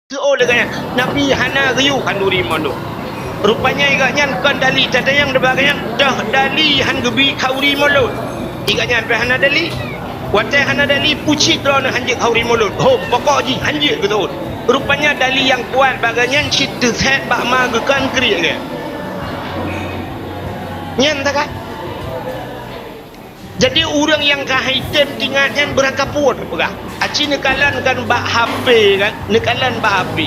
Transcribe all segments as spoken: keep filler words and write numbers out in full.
Seuôt lé gobnyan, Nabi hana geuyue khanduri mulod. Rupanya gobnyan kon dali tatanyong dibak gobnyan, toh dali han geubi khanduri mulod. Gobnyan pih hana dali. Watée hana dali, peucit droeneuh han jeuet khanduri mulod. Hom, pokok jih han jeuet geuseuôt. Rupanya dali nyang kuat bak gobnyan cit teusét bak ma geukon kriek gobnyan. Nyan takat. Jadi, ureuëng nyang ka hai tem tingat nyan beurangkapeue peugah. Aci neukalon kan bak H P kan, neukalon bak H P.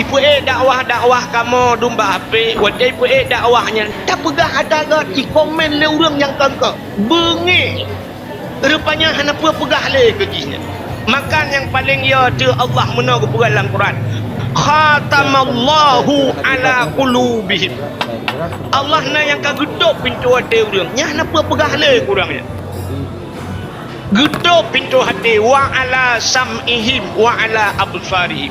Ipeuék dakwah-dakwah kamoe dum bak H P, watée ipeuék dakwah nyan, tapeugah ata gét, ikomen lé ureuëng nyang kongkong. Beungéh. Rupanya hana peue peugah lé keu jih nyan. Maka nyang paleng yo teuh Allah meunoe geupeugah lam Quran, "Khatamallahu ala qulubihim." Allah na nyang ka geutôb pintoe até ureuëng. Nyan hana peue peugah lé keu ureuëng nyan. Geutôb pintoe até, "Wa ala sam'ihim wa ala absarihim."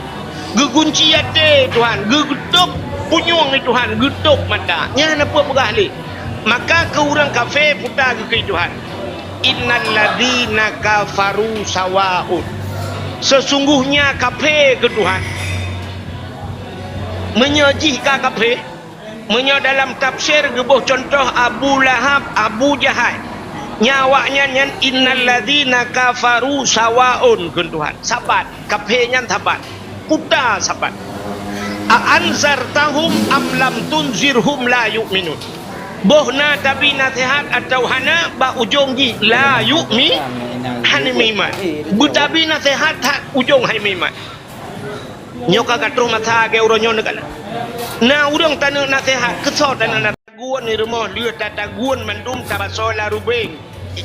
Geugunci até Tuhan, geu-, geutôb punyueng Tuhan, geutôb mata. Nyan hana peue peugah lé. Maka keu ureuëng kafé puta geukeue Tuhan. "Innal ladzina kafaru sawaun." Sesungguhnya kafé keu Tuhan. Meunyoe jih ka kafé, meunyoe dalam tafsir geuboh cuntoh Abu Lahab, Abu Jahal, nyan awaknyan nyan, "Innal ladzina kafaru sawaun," kheun Tuhan. Sabat, kafé nyan sabat. Puta sabat. "A anzartahum am lam tunzirhum la yu'minun." Boh na tabi naseuhat atawa hana, bak ujong jih la yu'mi-, hana meuiman. Beutabi naseuhat that ujong hai meuiman. Nyoe ka ka troh masa lagée uroe nyoe neukalon. Na ureuëng taneuk naseuhat, keusoe taneuk naseuhat. Tagun di rumoh lheueh tatagun mandum tapasoe larubeng.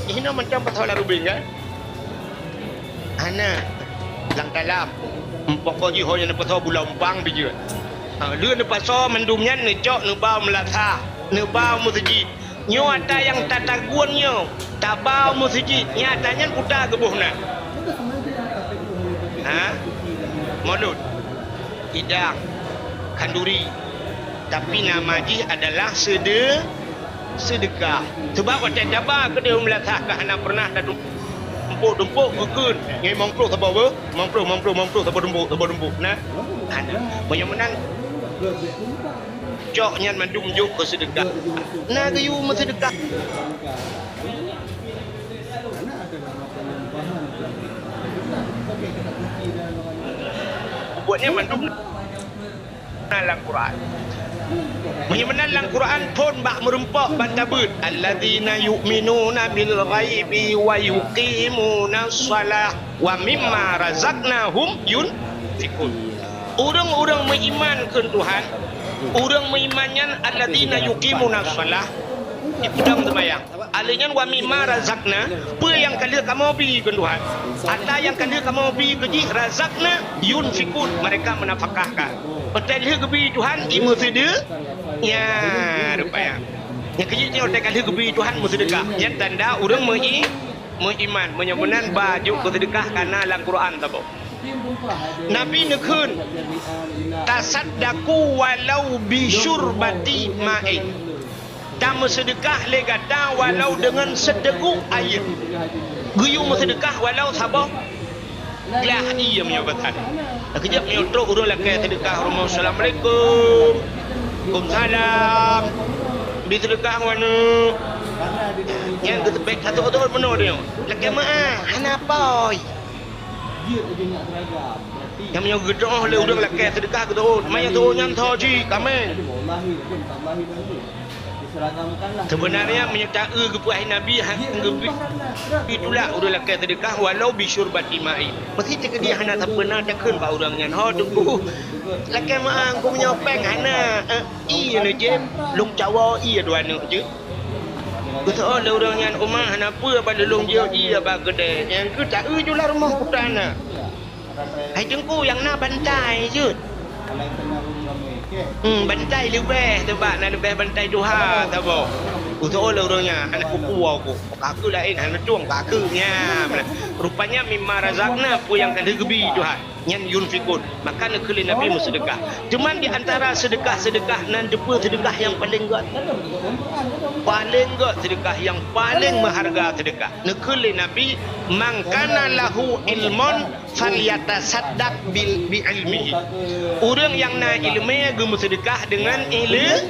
Hinoe mantong pasoe larubeng kan? Hana. Lam dalam. Pokok jih ho nyang neupasoe bulan umpang bijeuet. Ha, lheueh neupasoe mandum nyan neucok neuba u meulasah, neuba u meuseujid. Nyoe ata nyang tatagun nyoe, taba u meuseujid, nyata nyan puta geuboh na. Ha? Mulod, idang, khanduri. Tapi nama jih adalah seude-, seudeukah. Sebab watée taba keudeh u meulasah ka hana peureunah tatumpôk-tumpôk geukheun. Nyoe limong ploh saboh beuh, limong ploh, limong ploh, limong ploh saboh tumpôk, saboh tumpôk. Nah, hana. Meunyoe meunan, cok nyan mandum jok keu seudeukah. Na geuyue meuseudeukah. Buet nyan mandum na lam Quran. Meunyoe meunan lam Quran phon bak meureumpok ban tabeuet, "Alladzina yu'minuna bil ghaibi wa yuqimunas shalah wa mimma razaqnahum yunfiqun." Ureuëng-ureuëng meuiman keu Tuhan, ureuëng meuiman nyan alladzina yuqimunas shalah, jipeudong seumayang. Aleuh nyan, "Wa mimma razaqna," peue nyang ka lheueh kamoe bi keu Tuhan. Ata nyang ka lheueh kamoe bi keu jih, "razaqna yunfiqun," mereka meunafakahkan. Watée lheueh geubi Tuhan, i meuseude-, nya, rupanya. Nyang keujeuet nyoe watée ka lheueh geubi Tuhan meuseudeukah. Nyan tanda ureuëng meu-i-, meuiman. Meunyoe meunan ba jok keu seudeukah ka na lam Quran saboh. Nabi neukheun, "Tasaddaqu walau bi syurbati ma'in." Tameuseudeukah lé gata walau deungon siteugok ayeueng. Geuyue meuseudeukah walau saboh glah ié meunyoe gata. Keujeuet meunyoe trok ureuëng lakée seudeukah rumoh, "Assalamualaikum." "Waalaikumsalam." Bi seudeukah waneuk. Nyang geuteupék satu-satu meunoe deungoe. Lakée meu'ah, hana poi. Nyang meunyoe geuteu'oh lé ureuëng lakée seudeukah geuteu'oh, manyang teu'oh nyan tho jih, kaméng. Seubeunarnya meunyoe taeu geupeuhai Nabi, ha, geupeu-, itulak ureuëng lakée seudeukah walau bi syurbati ma'in. Meuseuti keudeh hana sapeue na takheun bak ureuëng nyan, "Ho Teungku, lakée meu'ah keu meunyoe péng hana, eh, ié neujem, lôn cawoe ié dua neuk jeuet." Geuteu'oh lé ureuëng nyan, "Uma, hana peue, ban lôn jok ié bak keudée." Nyang keu taeu ju lam rumoh kuta na. "Hai Teungku, nyang na bantai jeuet." Hmm, bantai leubeh, teubak na leubeh bantai tuha saboh. Geuteu'oh lé ureuëng nyan, "Hana kupuwoe ku. Ka keu laén, hana tueng ka keu nyan." Rupanya mimma razaqna, peue nyang ka lheueh geubi Tuhan. Nyan yunfikun. Maka neukheun lé Nabi meuseudeukah. Cuman di antara seudeukah-seudeukah nan teupeue seudeukah nyang paleng gét. Paleng gét seudeukah nyang paleng meuharga seudeukah. Neukheun lé Nabi, "Man kana lahu ilmun falyatasaddaq bil, bi ilmihi." Ureuëng nyang na iéleumé geumeuseudeukah deungon iéle-,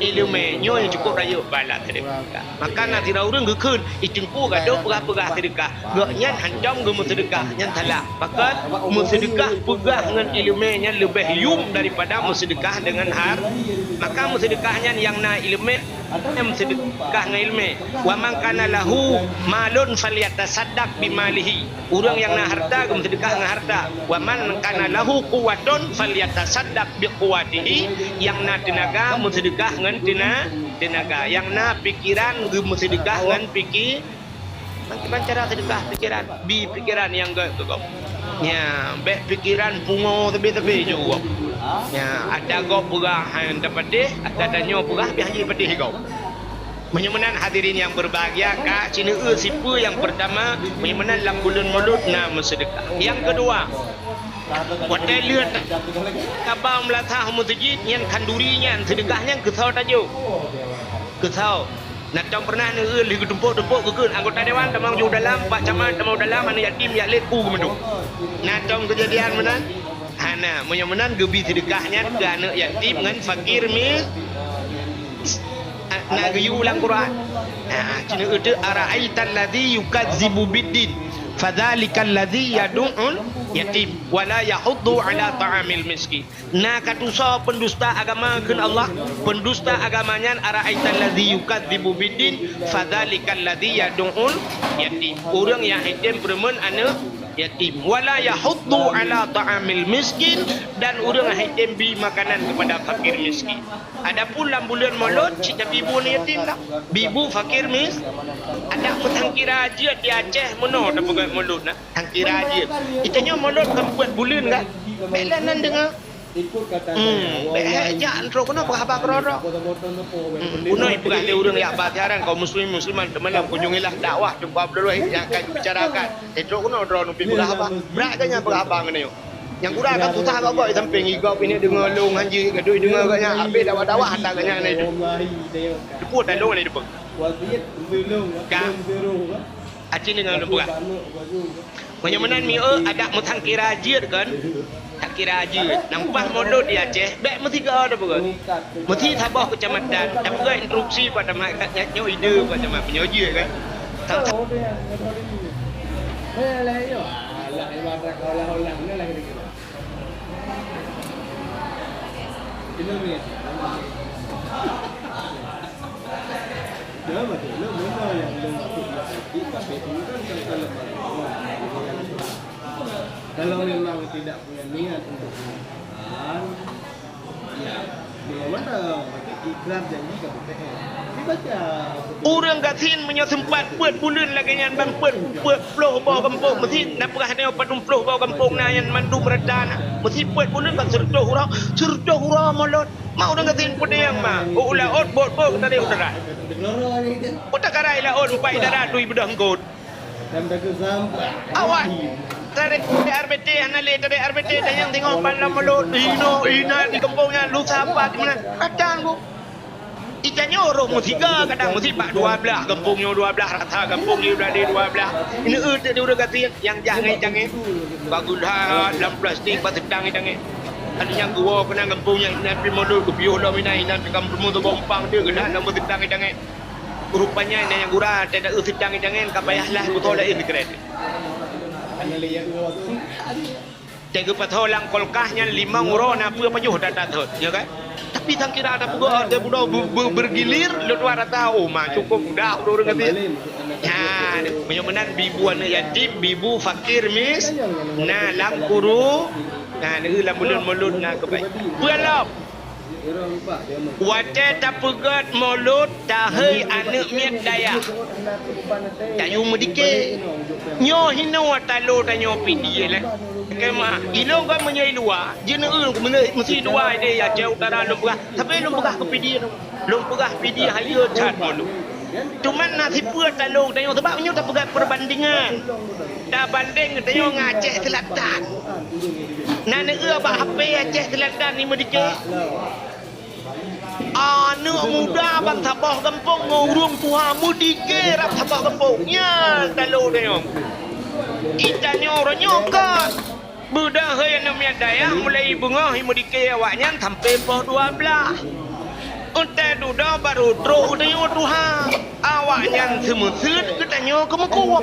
iéleumé. Nyoe nyang cukup rayeuk pahala seudeukah. Maka na sidroe ureuëng geukheun, "Ih, Teungku gadôh peugah-peugah seudeukah." Gobnyan hantom geumeuseudeukah, nyan salah. Pakon? Meuseudeukah peugah ngon iéleumé nyan leubeh yum daripada meuseudeukah deungon har-, maka meuseudeukah nyan nyang na iéleumé, meuseudeukah ngon iéleumé. "Wa man kana lahu malun falyatasaddaq bimalihi." Ureuëng nyang na hareuta geumeuseudeukah ngon hareuta. "Wa man kana lahu quwwatun falyatasaddaq biquwwatihi." Nyang na teunaga meuseudeukah ngon teuna-, teunaga. Nyang na pikeran geumeuseudeukah ngon pike-, Meukiban cara seudeukah pikeran, bi pikeran nyang gét keu gob. Nya, bék pikeran pungo sabe-sabe ju gob. Nya, ata gob peugah han tapatéh, ata tanyoe peugah pih han jeuet patéh gob. Meunyoe meunan hadirin nyang berbahagia, ka sineue sipeue nyang peurtama, meunyoe meunan lam buleuen Mulod na meuseudeukah. Nyang keudua, watée lheueh tabang meulasah u meuseujid nyan khanduri nyan, seudeukah nyan keusoe tajok. Keusoe. Na tom peureunah neueu lheueh geutumpôk-tumpôk geukheun anggota dewan tamong ju dalam, pak camat tamong dalam, aneuk yatim jak lét u geumeudong. Na tom keujadian meunan? Hana, meunyoe meunan geubi seudeukah nyan keu aneuk yatim ngon fakir mi-, na geuyue lam Quran. Na, ci neueu teuk, "Ara'aital ladzi yukazzibu biddin, fadzalikal ladzi yadu'ul yatim, wa la yahuddu ala ta'amil miskin." Na ka tusoe peundusta agama kheun Allah, peundusta agama nyan, "Ara'aital ladzi yukadzibu biddin, fadzalikal ladzi yadu'ul yatim." Ureuëng nyang item peureumeun aneuk yatim. "Wala yahuddu ala ta'amil miskin," dan ureuëng nyang item bi makanan keupada fakir miskin. Adapun lam buleuen Mulod, cit tabi bu aneuk yatim dah. Bi bu fakir mis-, adak meusangkira jeuet di Aceh meunoe tapeugah Mulod na. Sangkira jeuet. Itanyoe Mulod kan buet buleuen kan? Bék lé nan deungoe. Hmm, bék jak trok keunoe peugah haba keudroe-droe. Hmm, keunoe peugah lé ureuëng jak ba siaran kaum muslimin muslimat teumalam kunjungilah dakwah Teungku Abdul Wahid nyang akan bicarakan. Eh, trok keunoe droeneuh pih peugah haba. Brat geuh nyan peugah haba ngon nyoe. Nyang gura ka susah bak gob di sampéng, i gob ini deungoe lôn hanjeuet, gadôh deungoe gobnyan, habéh dakwah-dakwah hantar gobnyan na itu. Teupeu talong na itu. Ka. Aci deungoe lôn peugah. Meunyoe meunan mieu adak meusangkira jeuet kon? Sangkira jeuet. Nampah Mulod di Aceh, bék meusigoe tapeugah. Meusi saboh keucamatan, tapeugah instruksi bak camat, nyoe ide bak camat, meunyoe jeuet kan? Sang-, Kalau memang tidak punya niat untuk menyesatkan, ya, bagaimana ikrar janji K P P S? Dibaca. Ureuëng gasien meunyoe seumpat peuet buleuen lagée nyan ban peuet, peuet ploh boh gampông meuseujid, na peugah nyoe padum ploh boh gampông na nyan mandum rata na. Meuseujid peuet buleuen ban seureutôh uroe, seureutôh uroe Mulod. Ma ureuëng gasien peudeh nyang ma, u laôt bot-bot tadi u darat. Utak karai laôt empat darat dui beudoh eungkôt. Awak tarék R B T hana lé, tarék R B T tanyong singoh ban lam Mulod, inoe, inan di gampông nyan, lusa pat di meunan. Kadang bu. Itanyoe roh meusiga, kadang meusiba dua blah, gampông nyoe dua blah, rasa gampông nyoe dua blah. Ini eu di ureuëng gasien nyang jak ngai cangét. Bagus that lam plastik, bak seutang cangét. Tadi nyang geuwoe keunan gampông nyan, inan pih Mulod, geupiôh lom inan, inan pih gampông meusiba umpang dia, geulah lam seutang cangét. Rupanya na nyang gura, teuda eu seutang cangét ka payah lah geutoh laén sikrek. Teugeupatho lam kulkas nyan limong uroe na peue pajoh that-that thot, ya kan? Tapi sangkira tapeugah, ada bunoe be-, be-, bergilir, lôn tuan rata, oh, ma, cukup mudah ureuëng gasien. Nyan, meunyoe meunan bibu aneuk yatim, bibu fakir mis-, na lam kuru-, na, lam buleuen Mulod na keubai. Peue lom? Watée tapeugét Mulod, tahei aneuk miet dayah. Tayue meudike. Nyoe hinoe talo tanyoe pidie lé. Kema, ilong kan meunyoe i luwa, jeuneue meunyoe meusi luwa ideh ya Aceh Utara lôn peugah. Tapi lôn peugah keu pidie. Lôn peugah pidie hayeue that Mulod. Cuman na sipeue talo geutanyoe, sabab nyoe tapeugah perbandingan. Tabandeng geutanyoe ngon Aceh Selatan. Na neueu bak H P Aceh Selatan ni meudike. Aneuk muda ban saboh gampông ngon ureueng tuha meudike rab saboh gampông. Nyan talo geutanyoe. Geutanyoe uroe nyoe kon. Beudôh hai aneuk miet dayah, mulai beungoh meudike awaknyan sampoe poh dua blaih. Untée dudoe barô trok geutanyoe tuha. Awaknyan seumeuseut, geutanyoe keumeukub.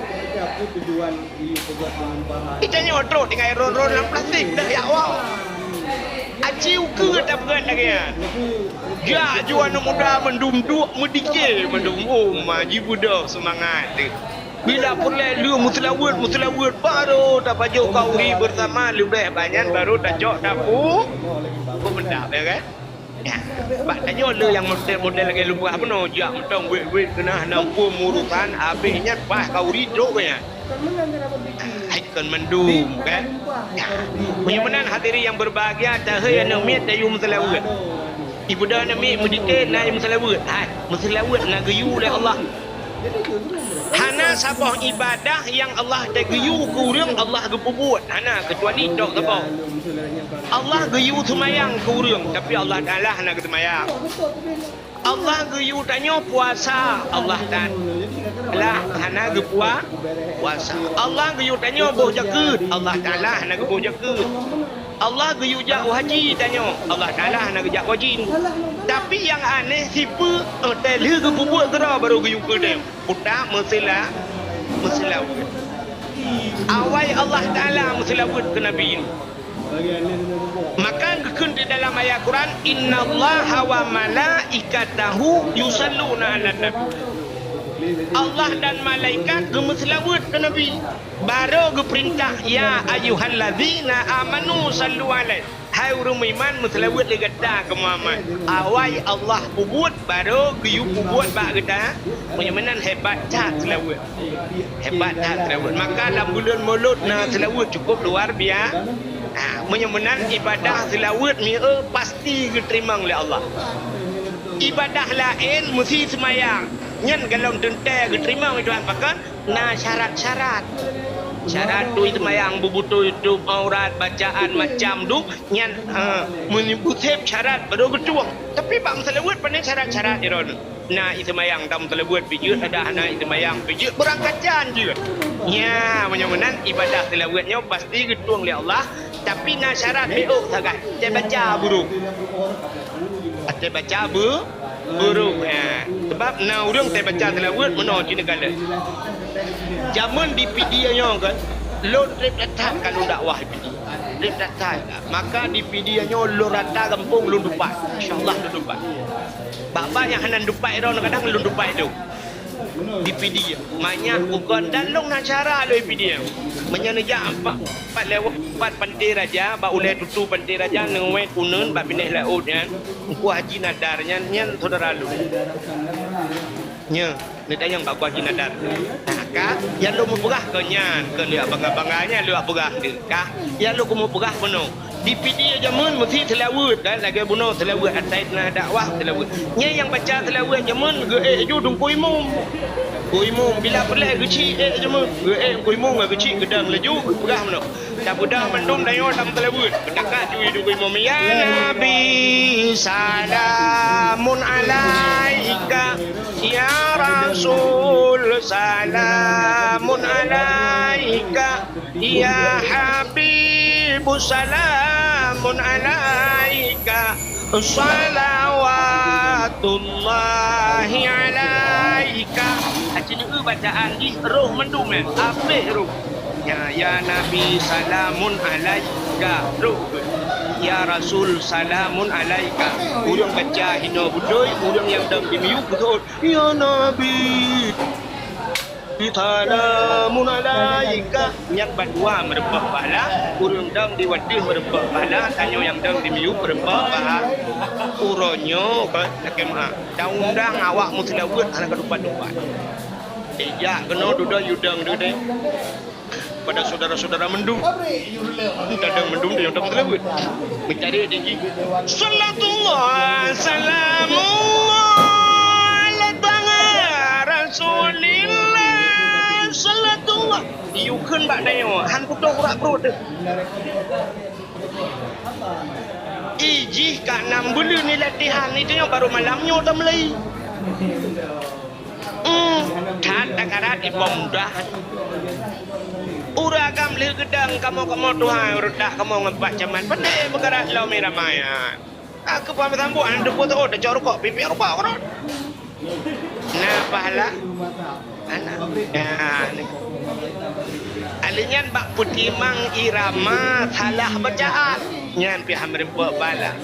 Geutanyoe trok tinggai ron-ron lam plastik deuh jak woe. Aci ukeue tapeugah lagée nyan. Jak ju aneuk muda mandum duek meudike mandum, oh ma jibeudôh seumangat teuh. Bila peureulée lheueh meuseulaweuet, meuseulaweuet, barô tapajoh khauri beusama leubeh banyak, barô tacok tapu, peumeuntah, ya kan? Ya. Bak tanyoe le nyang model-model lagée lumpah bunoe, jak mantong wet-wet keunah na muphom urosan, abéh nyan paih khauri trok nyan. Hai kon mandum, kan? Ya. Meunyoe meunan hadirin yang berbahagia, tahe aneuk miet tayu meuseulaweuet. Ibeudôh aneuk miet meudike na meuseulaweuet. Hai, meuseulaweuet na geuyue lé Allah. Hana saboh ibadah nyang Allah tageuyue keu ureueng Allah geupeubuet, hana, keucuali tok saboh. Allah geuyue seumayang keu ureueng, tapi Allah Taala hana geuseumayang. Allah geuyue tanyoe puasa, Allah Taala hana geupua-, puasa. Allah geuyue tanyoe boh jakeuet, Allah Taala hana geuboh jakeuet. Allah geuyue jak u haji tanyoe, Allah Taala hana geujak u haji. Tapi nyang aneh sipeue, eh, teuh lheueh geupeubuet keudroe barô geuyue keu tanyoe. Buta meuseula-, meuseulaweuet. Awai Allah Taala meuseulaweuet keu Nabi. Maka geukheun di dalam ayat Quran, "Innallaha wa malaikatahu yusalluna 'alan nabi." Allah dan malaikat geumeuseulaweuet keu Nabi. Barô geupeurintah, "Ya ayyuhallazina amanu sallu alaihi." Hai ureueng meuiman, meuseulaweuet lé gata keu Muhammad. Awai Allah peubuet, barô geuyue peubuet bak gata. Meunyoe meunan hebat that seulaweuet. Hebat that seulaweuet. Maka lam buleuen Maulud na seulaweuet cukup luar bia-, ha, meunyoe meunan ibadah seulaweuet mieu pasti geuteurimong lé Allah. Ibadah laén meusi seumayang. Nyan golom teuntée geuteurimong lé Tuhan, pakon? Na syarat-syarat. Syarat tu seumayang beubeutôi tueb aurat, bacaan macam tu, nyan, ha, meunyeubut syarat baru geutueng. Tapi bak meuseulaweuet pane syarat-syarat jih droeneuh. Na seumayang tam seulaweuet pih jeuet, adak hana seumayang pih jeuet, beurangkacan jeuet. Nya, meunyoe meunan ibadah seulaweuet nyoe pasti geutueng lé Allah, tapi na syarat miôk sagai. Teubaca buruk. Teubaca bu-, buruk, ya. Sebab na ureueng teubaca seulaweuet meunoe cit neukalon. Jameun di Pidie nyoe kan, lôn treb that-that ka lôn dakwah di Pidie. Treb that-that. Maka di Pidie nyoe lôn rata gampông lôn dupat. Insya Allah lôn dupat. Bak-bak nyang hana dupat droe kadang lôn dupat tu. Di Pidie. Manyak bukon dan lôn na cara lôn di Pidie. Meunyoe neujak empat, empat lewat empat Pantai Raja, bak ulée tutu Pantai Raja, neuwét uneun bak binéh laôt nyan. Teungku Haji Nadar nyan, nyan syedara lôn. Nya, neutanyong bak Teungku Haji Nadar. Nah, ka, nyang lôn meupeugah keu nyan, keu lheueh bangga-bangga nyan lôn peugah deuh. Ka, nyang lôn keumeung peugah bunoe. Di Pidie jameun meusi seulaweuet, kan, lagée bunoe seulaweuet, asai na dakwah seulaweuet. Nyan nyang baca seulaweuet jameun geuék ju Teungku Imum. Teungku Imum bila peureulée geuchik ék jameun, geuék Teungku Imum geuchik geudong laju geupeugah bunoe. Tapeugah mandum tanyoe lam seulaweuet. Beutakat ju Teungku Imum, "Ya Nabi, salamun alaika. Ya Rasul, salamun alaika. Ya Habibu, salamun alaika. Salawatullahi alaika." Aci neueu bacaan jih roh mandum, eh, abéh roh. Ya, ya Nabi, salamun alaika. Roh. Ya Rasul, salamun alaika. Ureueng baca hinoe beutôi, ureueng nyang dong di miyueb beutôi. Ya Nabi, salamun alaika. Nyang bandua meurumpok pahala, ureueng dong di watée meurumpok pahala, tanyoe nyang dong di miyueb meurumpok pahala. Uroe nyoe ka lakée meu'ah. Taundang awak meuseulaweuet hana ka tupat-tupat. Ijak keunoe dudoe yue dong deuh deh. Pada saudara-saudara mandum. Tadong mandum nyang dong seulaweuet. Meucari di jih. Salatullah, salamullah, ala taha Rasulillah, salatullah. Yukheun bak tanyoe, han putôh urat pruet teuh. Ijih ka nam buleuen latihan, itu nyoe baru malam nyoe tameulai. Hmm, that takarat iboh mudah. Ureueng agam lheueh geudang kamoe-kamoe tuha, ureueng dak kamoe ngon Pak Camat. Pandai beukarat lom irama nyan. Aku paham sambung, aneuk dua puluh tahun, dah cok rukok, pipi rukok, rot. Nah, pahala. Anak. Nah, ni. Ahli nyan bak peutimang irama salah bacaan. Nyan pih han meureumpok pahala.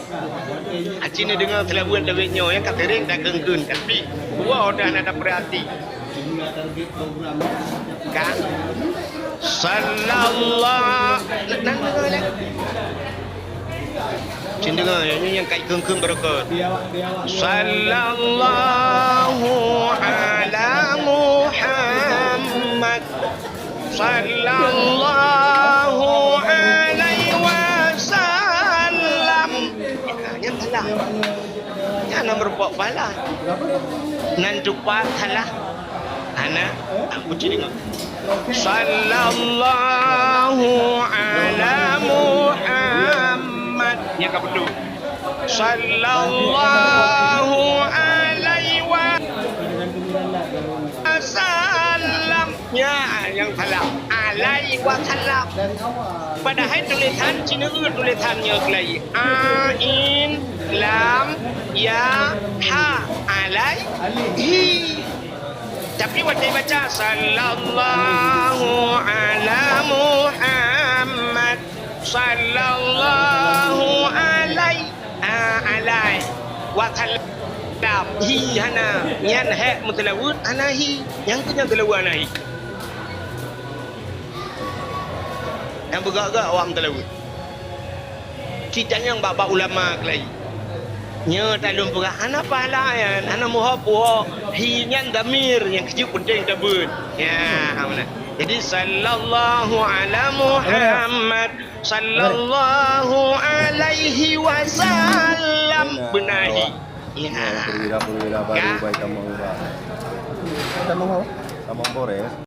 Aci ni deungoe seulaweuet lawét nyoe, nyang ka sering takheun-kheun, tapi dua udah na tapeurati. Kan? Sallallahu. Nan deungoe lé. Cen deungoe, nyoe nyang ka ikheun-kheun beureukat. Sallallahu ala Muhammad. Sallallahu alaihi wasallam. Nyan salah. Nyan nomor empat pahala. Nan tupat salah. Hana, aku cit deungoe. Sallallahu ala Muhammad. Nyan ka beutôi. Sallallahu alaihi wasallam. Nyan nyang salah. Alaihi wasallam. Padahai tulisan Cina tulisan nyoe keulai. Ain, lam, ya, ha. Alaihi. Tapi watèe baca, "Sallallahu ala Muhammad, sallallahu alai-, a, alai, wa sallam." Hi hana, nyan hek meuteulaweuet hana hi, nyang keu nyan teulaweuet hana hi. Nyang beugak-gak awak meuteulaweuet. Cit tanyong bak-bak ulama keulai. Nyoe talôn peugah, hana pahala nyan, hana muhop-uhop. Hi nyan damir nyang keujeuet peunteng tabeuet. Ya, meunan. Jadi, sallallahu ala Muhammad, sallallahu alaihi wasallam. Beuna hi. Ya. Perwira-perwira baru baik kamu ubah. Kamu Polres.